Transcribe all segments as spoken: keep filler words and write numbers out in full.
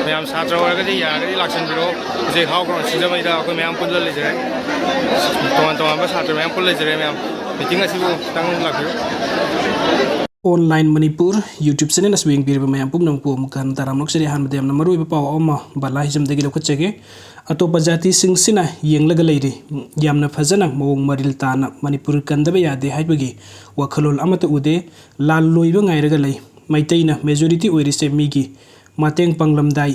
ꯃꯌꯥꯝ ꯁꯥꯇ꯭ꯔ ꯑꯣꯏꯔꯒꯗꯤ ꯌꯥꯔꯒꯗꯤ ꯂꯥꯛꯁꯟꯕꯤꯔꯣ꯫ ꯍꯧꯖꯤꯛ ꯍꯥꯎ ꯒ꯭ꯔꯥꯎꯟ ꯁꯤꯡꯖꯃꯩꯗ ꯑꯩꯈꯣꯏ ꯃꯌꯥꯝ ꯄꯨꯜꯂ ꯂꯩꯖꯔꯦ꯫ ꯇꯣꯉꯥꯟ ꯇꯣꯉꯥꯟꯕ ꯁꯥꯇ꯭ꯔ ꯃꯌꯥꯝ ꯄꯨꯜꯂ ꯂꯩꯖꯔꯦ꯫ ꯃꯌꯥꯝ ꯃꯤꯇꯤꯡ ꯑꯁꯤꯕꯨ ꯈꯤꯇꯪ ꯂꯥꯛꯄꯤꯌꯨ꯫ Online Manipur YouTube channel ꯑꯁꯤꯕꯨ ꯌꯦꯡꯕꯤꯔꯤꯕ ꯃꯌꯥꯝ ꯄꯨꯝꯅꯃꯛꯄꯨ ꯑꯃꯨꯛ ꯍꯟꯅ ꯇꯔꯥꯝꯅ ꯑꯣꯛꯆꯔꯤ꯫ ꯑꯍꯥꯟꯕꯗ ꯌꯥꯝꯅ ꯃꯔꯨꯑꯣꯏꯕ ꯄꯥꯎ ꯑꯃ ꯕꯂꯥ ꯍꯤꯖꯝꯗꯒꯤ ꯂꯧꯈꯠꯆꯒꯦ꯫ ꯑꯇꯣꯞꯄ ꯖꯥꯇꯤꯁꯤꯡꯁꯤꯅ ꯌꯦꯡꯂꯒ ꯂꯩꯔꯤ꯫ ꯌꯥꯝꯅ ꯐꯖꯅ ꯃꯑꯣꯡ ꯃꯔꯤꯜ ꯇꯥꯅ ꯃꯅꯤꯄꯨꯔ ꯀꯟꯗꯕ ꯌꯥꯗꯦ ꯍꯥꯏꯕꯒꯤ ꯋꯥꯈꯜꯂꯣꯟ ꯑꯃꯠꯇ ꯎꯗꯦ꯫ ꯂꯥꯜ ꯂꯣꯏꯕ ꯉꯥꯏꯔꯒ ꯂꯩ꯫ ꯃꯩꯇꯩꯅ majority ꯑꯣꯏꯔꯤꯁꯦ ꯃꯤꯒꯤ ꯃꯇꯦꯡ ꯄꯥꯡꯂꯝꯗꯥꯏ,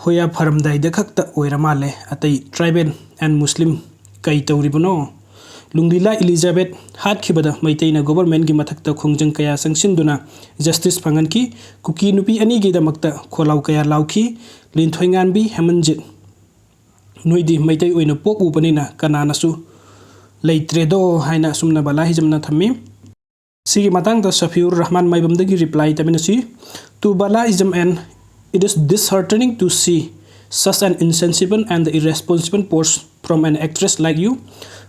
ꯍꯣꯌꯥ ꯐꯔꯝꯗꯥꯏꯗ ꯈꯛꯇ ꯑꯣꯏꯔ ꯃꯥꯜꯂꯦ꯫ ꯑꯇꯩ tribal and Muslim ꯀꯩ ꯇꯧꯔꯤꯕꯅꯣ? ꯂꯨꯡꯂꯤꯂꯥ ꯏꯂꯤꯖꯥꯕꯦꯠ ꯍꯥꯠꯈꯤꯕꯗ ꯃꯩꯇꯩꯅ governmentꯀꯤ ꯃꯊꯛꯇ ꯈꯣꯡꯖꯪ ꯀꯌꯥ ꯆꯪꯁꯤꯟꯗꯨꯅ justice ꯐꯪꯍꯟꯈꯤ꯫ ꯀꯨꯀꯤ ꯅꯨꯄꯤ ꯑꯅꯤꯒꯤꯗꯃꯛꯇ ꯈꯣꯜꯂꯥꯎ ꯀꯌꯥ ꯂꯥꯎꯈꯤ꯫ ꯂꯤꯟꯊꯣꯏꯉꯥꯟꯕꯤ ꯍꯦꯃꯟꯖꯤꯠ, ꯅꯣꯏꯗꯤ ꯃꯩꯇꯩ ꯑꯣꯏꯅ ꯄꯣꯛꯎꯕꯅꯤꯅ ꯀꯅꯥꯅꯁꯨ ꯂꯩꯇ꯭ꯔꯦꯗꯣ ꯍꯥꯏꯅ ꯑꯁꯨꯝꯅ ꯕꯂꯥ ꯍꯤꯖꯝꯅ ꯊꯝꯃꯤ꯫ ꯁꯤꯒꯤ ꯃꯇꯥꯡꯗ ꯁꯐꯤꯎꯔ Rahman ꯃꯥꯏꯕꯝꯗꯒꯤ reply ꯇꯥꯃꯤꯟꯅꯁꯤ꯫ To Balaism and it is disheartening to see such an insensible and irresponsible post from an actress like you.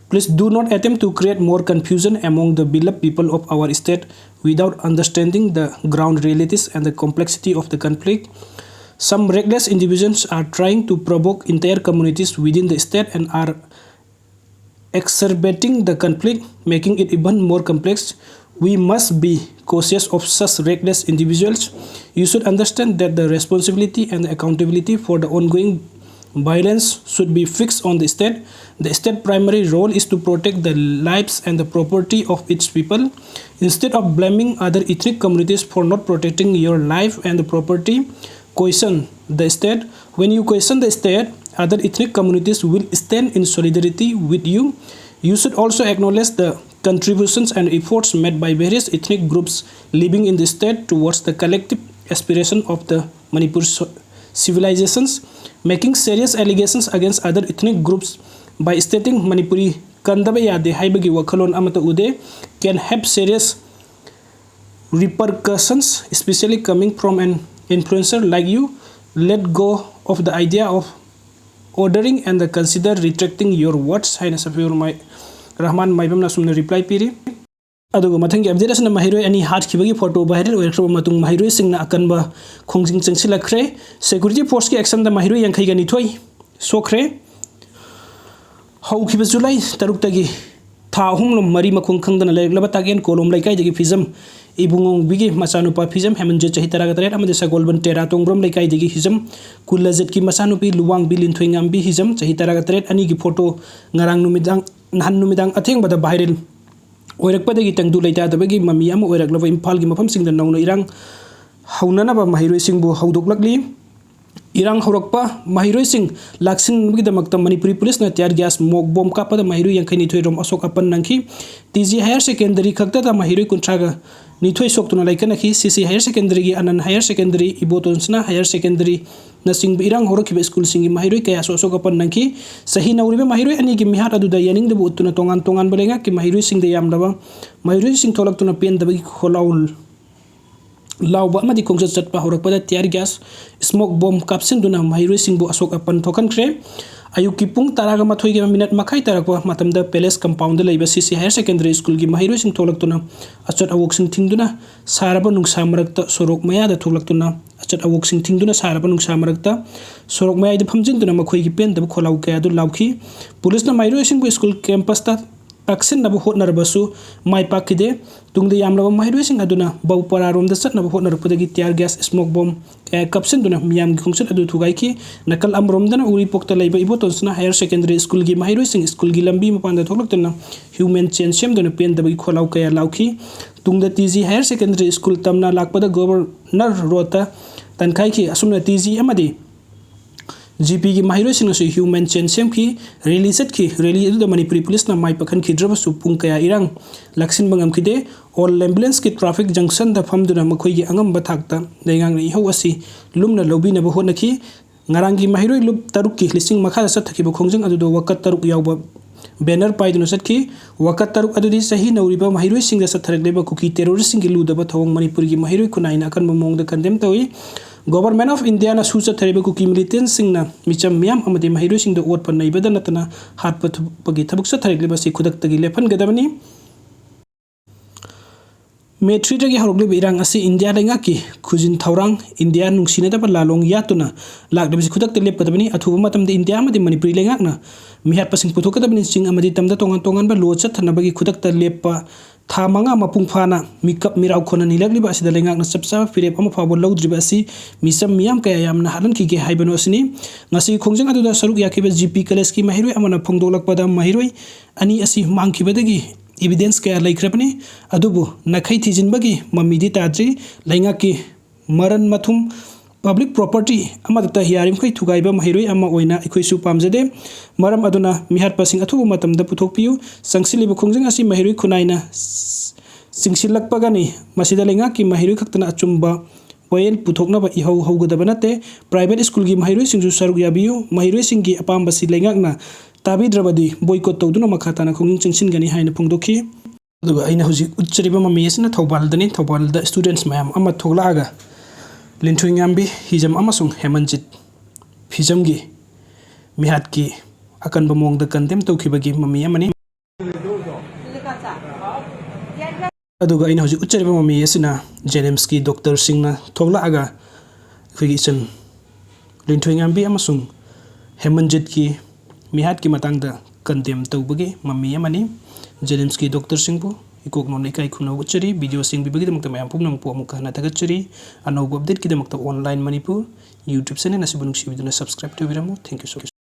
Please do not attempt to create more confusion among the beloved people of our state without understanding the ground realities and the complexity of the conflict. Some reckless individuals are trying to provoke entire communities within the state and are exacerbating the conflict, making it even more complex. We must be cautious of such reckless individuals. You should understand that the responsibility and accountability for the ongoing violence should be fixed on the state. The state primary role is to protect the lives and the property of its people. Instead of blaming other ethnic communities for not protecting your life and the property, question the state. When you question the state, other ethnic communities will stand in solidarity with you. You should also acknowledge the contributions and efforts made by various ethnic groups living in the state towards the collective aspiration of the Manipur so- civilizations. Making serious allegations against other ethnic groups by stating Manipuri ꯀꯟꯗꯕ ꯌꯥꯗꯦ ꯍꯥꯏꯕꯒꯤ ꯋꯥꯈꯜꯂꯣꯟ ꯑꯃꯠꯇ ꯎꯗꯦ can have serious repercussions, especially coming from an influencer like you. Let go of the idea of ordering and the consider retracting your words ꯍꯥꯏꯅ ꯁꯐꯤꯎꯔ ꯃꯥꯏ ꯔꯍꯃꯥꯟ ꯃꯥꯏꯕꯝꯅ ꯑꯁꯨꯝꯅ reply ꯄꯤꯔꯤ꯫ ꯑꯗꯨꯒ ꯃꯊꯪꯒꯤ ꯑꯞꯗꯦꯠ ꯑꯁꯤꯅ ꯃꯍꯩꯔꯣꯏ ꯑꯅꯤ ꯍꯥꯠꯈꯤꯕꯒꯤ ꯐꯣꯇꯣ ꯚꯥꯏꯔꯦꯜ ꯑꯣꯏꯔꯛꯈ꯭ꯔꯕ ꯃꯇꯨꯡ ꯃꯍꯩꯔꯣꯏꯁꯤꯡꯅ ꯑꯀꯟꯕ ꯈꯣꯡꯖꯪ ꯆꯪꯁꯤꯜꯂꯛꯈ꯭ꯔꯦ꯫ ꯁꯦꯀ꯭ꯌꯨꯔꯤꯇꯤ ꯐꯣꯔꯁꯀꯤ ꯑꯦꯛꯁꯟꯗ ꯃꯍꯩꯔꯣꯏ ꯌꯥꯡꯈꯩꯒ ꯅꯤꯊꯣꯏ ꯁꯣꯛꯈ꯭ꯔꯦ꯫ ꯍꯧꯈꯤꯕ ꯖꯨꯂꯥꯏ ꯇꯔꯨꯛꯇꯒꯤ ꯊꯥ ꯑꯍꯨꯝꯂꯣꯝ ꯃꯔꯤ ꯃꯈꯣꯡ ꯈꯪꯗꯅ ꯂꯩꯔꯛꯂꯕ ꯇꯥꯛꯌꯦꯟ ꯀꯣꯂꯣꯝ ꯂꯩꯀꯥꯏꯗꯒꯤ ꯐꯤꯖꯝ ꯏꯕꯨꯡꯉꯣꯕꯤꯒꯤ ꯃꯆꯥꯅꯨꯄꯥ ꯐꯤꯖꯝ ꯍꯦꯃꯟꯖꯤꯠ ꯆꯍꯤ ꯇꯔꯥꯒ ꯇꯔꯦꯠ ꯑꯃꯗꯤ ꯁꯒꯣꯜꯕꯟ ꯇꯦꯔꯥ ꯇꯣꯡꯕ꯭ꯔꯝ ꯂꯩꯀꯥꯏꯗꯒꯤ ꯍꯤꯖꯝ ꯀꯨꯜꯂꯖꯤꯠꯀꯤ ꯃꯆꯥꯅꯨꯄꯤ ꯂꯨꯋꯥꯡꯕꯤ ꯂꯤꯟꯊꯣꯏꯉꯥꯝꯕꯤ ꯍꯤꯖꯝ ꯆꯍꯤ ꯇꯔꯥꯒ ꯇꯔꯦꯠ ꯑꯅꯤꯒꯤ ꯐꯣꯇꯣ ꯉꯔꯥꯡ ꯅꯨꯃꯤꯗꯥꯡ, ꯅꯍꯥꯟ ꯅꯨꯃꯤꯗꯥꯡ ꯑꯊꯦꯡꯕꯗ ꯚꯥꯏꯔꯦꯜ ꯑꯣꯏꯔꯛꯄꯗꯒꯤ ꯇꯪꯗꯨ ꯂꯩꯇꯥꯗꯕꯒꯤ ꯃꯃꯤ ꯑꯃ ꯑꯣꯏꯔꯛꯂꯕ ꯏꯝꯐꯥꯜꯒꯤ ꯃꯐꯝꯁꯤꯡꯗ ꯅꯧꯅ ꯏꯔꯥꯡ ꯍꯧꯅꯅꯕ ꯃꯍꯩꯔꯣꯏꯁꯤꯡꯕꯨ ꯍꯧꯗꯣꯛꯂꯛꯂꯤ꯫ ꯏꯔꯥꯡ ꯍꯧꯔꯛꯄ ꯃꯍꯩꯔꯣꯏꯁꯤꯡ ꯂꯥꯛꯁꯤꯟꯕꯒꯤꯗꯃꯛꯇ ꯃꯅꯤꯄꯨꯔꯤ ꯄꯨꯂꯤꯁꯅ tear gas, smoke bomb ꯀꯥꯞꯄꯗ ꯃꯍꯩꯔꯣꯏ ꯌꯥꯡꯈꯩ ꯅꯤꯊꯣꯏ ꯔꯣꯝ ꯑꯁꯣꯛ ꯑꯄꯟ ꯅꯪꯈꯤ꯫ ꯇꯤ ꯖꯤ higher secondary ꯈꯛꯇꯗ ꯃꯍꯩꯔꯣꯏ ꯀꯨꯟꯊ꯭ꯔꯥꯒ ꯅꯤꯊꯣꯏ ꯁꯣꯛꯇꯨꯅ ꯂꯩꯈꯠꯅꯈꯤ꯫ ꯁꯤ ꯁꯤ higher secondary ꯒꯤ ꯑꯅꯟ higher secondary, ꯏꯕꯣꯇꯣꯟꯁꯅꯥ higher secondary ꯅꯆꯤꯡꯕ ꯏꯔꯥꯡ ꯍꯧꯔꯛꯈꯤꯕ ꯁ꯭ꯀꯨꯜꯁꯤꯡꯒꯤ ꯃꯍꯩꯔꯣꯏ ꯀꯌꯥꯁꯨ ꯑꯁꯣꯛ ꯑꯄꯟ ꯅꯪꯈꯤ꯫ ꯆꯍꯤ ꯅꯧꯔꯤꯕ ꯃꯍꯩꯔꯣꯏ ꯑꯅꯤꯒꯤ ꯃꯤꯍꯥꯠ ꯑꯗꯨꯗ ꯌꯥꯅꯤꯡꯗꯕ ꯎꯠꯇꯨꯅ ꯇꯣꯉꯥꯟ ꯇꯣꯉꯥꯟꯕ ꯂꯩꯉꯥꯛꯀꯤ ꯃꯍꯩꯔꯣꯏꯁꯤꯡꯗ ꯌꯥꯝꯂꯕ ꯃꯍꯩꯔꯣꯏꯁꯤꯡ ꯊꯣꯛꯂꯛꯇꯨꯅ ꯄꯦꯟꯗꯕꯒꯤ ꯈꯣꯜꯂꯥꯎ ꯂꯥꯎꯕ ꯑꯃꯗꯤ ꯈꯣꯡꯆꯠ ꯆꯠꯄ ꯍꯧꯔꯛꯄꯗ tear gas, smoke bomb ꯀꯥꯞꯁꯤꯟꯗꯨꯅ ꯃꯍꯩꯔꯣꯏꯁꯤꯡꯕꯨ ꯑꯁꯣꯛ ꯑꯄꯟ ꯊꯣꯛꯍꯟꯈ꯭ꯔꯦ꯫ ꯑꯌꯨꯛꯀꯤ ꯄꯨꯡ ꯇꯔꯥꯒ ꯃꯥꯊꯣꯏꯒꯤ ꯃꯤꯅꯠ ꯃꯈꯥꯏ ꯇꯥꯔꯛꯄ ꯃꯇꯝꯗ Palace compound ꯗ ꯂꯩꯕ ꯁꯤ ꯁꯤ higher secondary ꯁ꯭ꯀꯨꯜꯒꯤ ꯃꯍꯩꯔꯣꯏꯁꯤꯡ ꯊꯣꯛꯂꯛꯇꯨꯅ ꯑꯆꯠ ꯑꯋꯣꯛꯁꯤꯡ ꯊꯤꯡꯗꯨꯅ ꯁꯥꯔꯕ ꯅꯨꯡꯁꯥ ꯃꯔꯛꯇ ꯁꯣꯔꯣꯛ ꯃꯌꯥꯗ ꯊꯣꯛꯂꯛꯇꯨꯅ ꯑꯆꯠ ꯑꯋꯣꯛꯁꯤꯡ ꯊꯤꯡꯗꯨꯅ ꯁꯥꯔꯕ ꯅꯨꯡꯁꯥ ꯃꯔꯛꯇ ꯁꯣꯔꯣꯛ ꯃꯌꯥꯏꯗ ꯐꯝꯖꯤꯟꯗꯨꯅ ꯃꯈꯣꯏꯒꯤ ꯄꯦꯟꯗꯕ ꯈꯣꯜꯂꯥꯎ ꯀꯌꯥ ꯑꯗꯨ ꯂꯥꯎꯈꯤ꯫ ꯄꯨꯂꯤꯁꯅ ꯃꯍꯩꯔꯣꯏꯁꯤꯡꯕꯨ ꯁ꯭ꯀꯨꯜ campus ꯇ ꯇꯛꯁꯤꯟꯅꯕ ꯍꯣꯠꯅꯔꯕꯁꯨ ꯃꯥꯏ ꯄꯥꯛꯈꯤꯗꯦ꯫ ꯇꯨꯡꯗ ꯌꯥꯝꯂꯕ ꯃꯍꯩꯔꯣꯏꯁꯤꯡ ꯑꯗꯨꯅ ꯕꯧꯄꯥꯔꯥꯔꯣꯝꯗ ꯆꯠꯅꯕ ꯍꯣꯠꯅꯔꯛꯄꯗꯒꯤ tear gas, smoke bomb ꯀꯌꯥ ꯀꯥꯞꯁꯤꯟꯗꯨꯅ ꯃꯤꯌꯥꯝꯒꯤ ꯈꯣꯡꯆꯠ ꯑꯗꯨ ꯊꯨꯒꯥꯏꯈꯤ꯫ ꯅꯥꯀꯜ ꯑꯃꯔꯣꯝꯗꯅ ꯎꯔꯤꯄꯣꯛꯇ ꯂꯩꯕ ꯏꯕꯣꯇꯣꯟꯁꯅꯥ higher secondary ꯁ꯭ꯀꯨꯜꯒꯤ ꯃꯍꯩꯔꯣꯏꯁꯤꯡ ꯁ꯭ꯀꯨꯜꯒꯤ ꯂꯝꯕꯤ ꯃꯄꯥꯟꯗ ꯊꯣꯛꯂꯛꯇꯨꯅ human chain ꯁꯦꯝꯗꯨꯅ ꯄꯦꯟꯗꯕꯒꯤ ꯈꯣꯜꯂꯥꯎ ꯀꯌꯥ ꯂꯥꯎꯈꯤ꯫ ꯇꯨꯡꯗ T G higher secondary school ꯇꯝꯅ ꯂꯥꯛꯄꯗ Governor Road ꯇ ꯇꯟꯈꯥꯏꯈꯤ꯫ ꯑꯁꯨꯝꯅ ꯇꯤ ꯖꯤ ꯑꯃꯗꯤ ꯖꯤ ꯄꯤꯒꯤ ꯃꯍꯩꯔꯣꯏꯁꯤꯡꯅꯁꯨ human chain ꯁꯦꯝꯈꯤ꯫ Rally ꯆꯠꯈꯤ꯫ Rally ꯑꯗꯨꯗ ꯃꯅꯤꯄꯨꯔꯤ ꯄꯨꯂꯤꯁꯅ ꯃꯥꯏ ꯄꯥꯛꯍꯟꯈꯤꯗ꯭ꯔꯕꯁꯨ ꯄꯨꯡ ꯀꯌꯥ ꯏꯔꯥꯡ ꯂꯥꯛꯁꯤꯟꯕ ꯉꯝꯈꯤꯗꯦ꯫ All Ambulance ꯀꯤ traffic junction ꯗ ꯐꯝꯗꯨꯅ ꯃꯈꯣꯏꯒꯤ ꯑꯉꯝꯕ ꯊꯥꯛꯇ ꯂꯩꯉꯥꯛꯅ ꯏꯍꯧ ꯑꯁꯤ ꯂꯨꯝꯅ ꯂꯧꯕꯤꯅꯕ ꯍꯣꯠꯅꯈꯤ꯫ ꯉꯔꯥꯡꯒꯤ ꯃꯍꯩꯔꯣꯏ ꯂꯨꯞ ꯇꯔꯨꯛꯀꯤ ꯂꯤꯁꯤꯡ ꯃꯈꯥꯗ ꯆꯠꯊꯈꯤꯕ ꯈꯣꯡꯖꯪ ꯑꯗꯨꯗ ꯋꯥꯀꯠ ꯇꯔꯨꯛ ꯌꯥꯎꯕ banner ꯄꯥꯏꯗꯨꯅ ꯆꯠꯈꯤ꯫ ꯋꯥꯀꯠ ꯇꯔꯨꯛ ꯑꯗꯨꯗꯤ ꯆꯍꯤ ꯅꯧꯔꯤꯕ ꯃꯍꯩꯔꯣꯏꯁꯤꯡꯗ ꯆꯠꯊꯔꯛꯂꯤꯕ ꯀꯨꯀꯤ terrorist ꯁꯤꯡꯒꯤ ꯂꯨꯗꯕ ꯊꯧꯑꯣꯡ ꯃꯅꯤꯄꯨꯔꯒꯤ ꯃꯍꯩꯔꯣꯏ ꯈꯨꯟꯅꯥꯏꯅ ꯑꯀꯟꯕ ꯃꯑꯣꯡꯗ condemn ꯇꯧꯏ꯫ Government of India ꯅ ꯁꯨ ꯆꯠꯊꯔꯤꯕ ꯀꯨꯀꯤ militant ꯁꯤꯡꯅ ꯃꯤꯆꯝ ꯃꯤꯌꯥꯝ ꯑꯃꯗꯤ ꯃꯍꯩꯔꯣꯏꯁꯤꯡꯗ ꯑꯣꯠꯄ ꯅꯩꯕꯗ ꯅꯠꯇꯅ ꯍꯥꯠꯄ ꯊꯨꯞꯄꯒꯤ ꯊꯕꯛ ꯆꯠꯊꯔꯛꯂꯤꯕ ꯑꯁꯤ ꯈꯨꯗꯛꯇꯒꯤ ꯂꯦꯞꯍꯟꯒꯗꯕꯅꯤ꯫ ꯃꯦ ꯊ꯭ꯔꯤꯗꯒꯤ ꯍꯧꯔꯛꯂꯤꯕ ꯏꯔꯥꯡ ꯑꯁꯤ ꯏꯟꯗꯤꯌꯥ ꯂꯩꯉꯥꯛꯀꯤ ꯈꯨꯖꯤꯟ ꯊꯧꯔꯥꯡ, ꯏꯟꯗꯤꯌꯥ ꯅꯨꯡꯁꯤꯅꯗꯕ ꯂꯥꯂꯣꯡ ꯌꯥꯠꯇꯨꯅ ꯂꯥꯛꯂꯤꯕꯁꯤ ꯈꯨꯗꯛꯇ ꯂꯦꯞꯀꯗꯕꯅꯤ꯫ ꯑꯊꯨꯕ ꯃꯇꯝꯗ ꯏꯟꯗꯤꯌꯥ ꯑꯃꯗꯤ ꯃꯅꯤꯄꯨꯔꯤ ꯂꯩꯉꯥꯛꯅ ꯃꯤꯍꯥꯠꯄꯁꯤꯡ ꯄꯨꯊꯣꯛꯀꯗꯕꯅꯤ꯫ ꯆꯤꯡ ꯑꯃꯗꯤ ꯇꯝꯗ ꯇꯣꯉꯥꯟ ꯇꯣꯉꯥꯟꯕ ꯂꯣ ꯆꯠꯊꯅꯕꯒꯤ ꯈꯨꯗꯛꯇ ꯂꯦꯞꯄ ꯊꯥ ꯃꯉꯥ ꯃꯄꯨꯡ ꯐꯥꯅ ꯃꯤꯀꯞ ꯃꯤꯔꯥꯎ ꯈꯣꯟꯅ ꯅꯤꯜꯂꯛꯂꯤꯕ ꯑꯁꯤꯗ ꯂꯩꯉꯥꯛꯅ ꯆꯞ ꯆꯥꯕ ꯐꯤꯔꯦꯞ ꯑꯃ ꯐꯥꯎꯕ ꯂꯧꯗ꯭ꯔꯤꯕ ꯑꯁꯤ ꯃꯤꯆꯝ ꯃꯤꯌꯥꯝ ꯀꯌꯥ ꯌꯥꯝꯅ ꯍꯥꯠꯍꯟꯈꯤꯒꯦ ꯍꯥꯏꯕꯅꯣ ꯑꯁꯤꯅꯤ꯫ ꯉꯁꯤꯒꯤ ꯈꯣꯡꯖꯪ ꯑꯗꯨꯗ ꯁꯔꯨꯛ ꯌꯥꯈꯤꯕ ꯖꯤ ꯄꯤ ꯀꯣꯂꯦꯖꯀꯤ ꯃꯍꯩꯔꯣꯏ ꯑꯃꯅ ꯐꯣꯡꯗꯣꯛꯂꯛꯄꯗ ꯃꯍꯩꯔꯣꯏ ꯑꯅꯤ ꯑꯁꯤ ꯃꯥꯡꯈꯤꯕꯗꯒꯤ evidence ꯀꯌꯥ ꯂꯩꯈ꯭ꯔꯕꯅꯤ꯫ ꯑꯗꯨꯕꯨ ꯅꯥꯈꯩ ꯊꯤꯖꯤꯟꯕꯒꯤ ꯃꯃꯤꯗꯤ ꯇꯥꯗ꯭ꯔꯤ꯫ ꯂꯩꯉꯥꯛꯀꯤ ꯃꯔꯟ ꯃꯊꯨꯝ, public property ꯑꯃꯗꯇ ꯌꯥꯔꯤꯃꯈꯩ ꯊꯨꯒꯥꯏꯕ ꯃꯍꯩꯔꯣꯏ ꯑꯃ ꯑꯣꯏꯅ ꯑꯩꯈꯣꯏꯁꯨ ꯄꯥꯝꯖꯗꯦ꯫ ꯃꯔꯝ ꯑꯗꯨꯅ ꯃꯤꯍꯥꯠꯄꯁꯤꯡ ꯑꯊꯨꯕ ꯃꯇꯝꯗ ꯄꯨꯊꯣꯛꯄꯤꯌꯨ꯫ ꯆꯪꯁꯤꯜꯂꯤꯕ ꯈꯣꯡꯖꯪ ꯑꯁꯤ ꯃꯍꯩꯔꯣꯏ ꯈꯨꯟꯅꯥꯏꯅ ꯆꯤꯡꯁꯤꯜꯂꯛꯄꯒꯅꯤ꯫ ꯃꯁꯤꯗ ꯂꯩꯉꯥꯛꯀꯤ ꯃꯍꯩꯔꯣꯏ ꯈꯛꯇꯅ ꯑꯆꯨꯝꯕ ꯋꯥꯌꯦꯜ ꯄꯨꯊꯣꯛꯅꯕ ꯏꯍꯧ ꯍꯧꯒꯗꯕ ꯅꯠꯇꯦ꯫ Private schoolꯒꯤ ꯃꯍꯩꯔꯣꯏꯁꯤꯡꯁꯨ ꯁꯔꯨꯛ ꯌꯥꯕꯤꯌꯨ꯫ ꯃꯍꯩꯔꯣꯏꯁꯤꯡꯒꯤ ꯑꯄꯥꯝꯕꯁꯤ ꯂꯩꯉꯥꯛꯅ ꯇꯥꯕꯤꯗ꯭ꯔꯕꯗꯤ boycott ꯇꯧꯗꯨꯅ ꯃꯈꯥ ꯇꯥꯅ ꯈꯣꯡꯖꯪ ꯆꯪꯁꯤꯟꯒꯅꯤ ꯍꯥꯏꯅ ꯐꯣꯡꯗꯣꯛꯈꯤ꯫ ꯑꯗꯨꯒ ꯑꯩꯅ ꯍꯧꯖꯤꯛ ꯎꯠꯆꯔꯤꯕ ꯃꯃꯤ ꯑꯁꯤꯅ ꯊꯧꯕꯥꯜꯗꯅꯤ꯫ ꯊꯧꯕꯥꯜꯗ students ꯃꯌꯥꯝ ꯑꯃ ꯊꯣꯛꯂꯛꯑꯒ ꯂꯤꯟꯊꯣꯏꯉꯥꯝꯕꯤ ꯍꯤꯖꯝ ꯑꯃꯁꯨꯡ ꯍꯦꯃꯟꯖꯤꯠ ꯐꯤꯖꯝꯒꯤ ꯃꯤꯍꯥꯠꯀꯤ ꯑꯀꯟꯕ ꯃꯑꯣꯡꯗ condemn ꯇꯧꯈꯤꯕꯒꯤ ꯃꯃꯤ ꯑꯃꯅꯤ꯫ ꯑꯗꯨꯒ ꯑꯩꯅ ꯍꯧꯖꯤꯛ ꯎꯠꯆꯔꯤꯕ ꯃꯃꯤ ꯑꯁꯤꯅ JNIMSꯀꯤ doctorꯁꯤꯡꯅ ꯊꯣꯛꯂꯛꯑꯒ ꯑꯩꯈꯣꯏꯒꯤ ꯏꯆꯟ ꯂꯤꯟꯊꯣꯏꯉꯥꯝꯕꯤ ꯑꯃꯁꯨꯡ ꯍꯦꯃꯟꯖꯤꯠꯀꯤ ꯃꯤꯍꯥꯠꯀꯤ ꯃꯇꯥꯡꯗ condemn ꯇꯧꯕꯒꯤ ꯃꯃꯤ ꯑꯃꯅꯤ꯫ JNIMSꯀꯤ doctorꯁꯤꯡꯕꯨ ꯏꯀꯣꯛ ꯅꯣꯟꯅ ꯏꯀꯥꯏ ꯈꯨꯝꯅꯕ ꯎꯠꯆꯔꯤ꯫ Video ꯌꯦꯡꯕꯤꯕꯒꯤꯗꯃꯛꯇ ꯃꯌꯥꯝ ꯄꯨꯝꯅꯃꯛꯄꯨ ꯑꯃꯨꯛꯀ ꯍꯟꯅ ꯊꯥꯒꯠꯆꯔꯤ꯫ ꯑꯅꯧꯕ updateꯀꯤꯗꯃꯛꯇ Online Manipur YouTube channel ꯑꯁꯤꯕꯨ ꯅꯨꯡꯁꯤꯕꯤꯗꯨꯅ subscribe ꯇꯧꯕꯤꯔꯝꯃꯨ꯫ Thank you so much꯫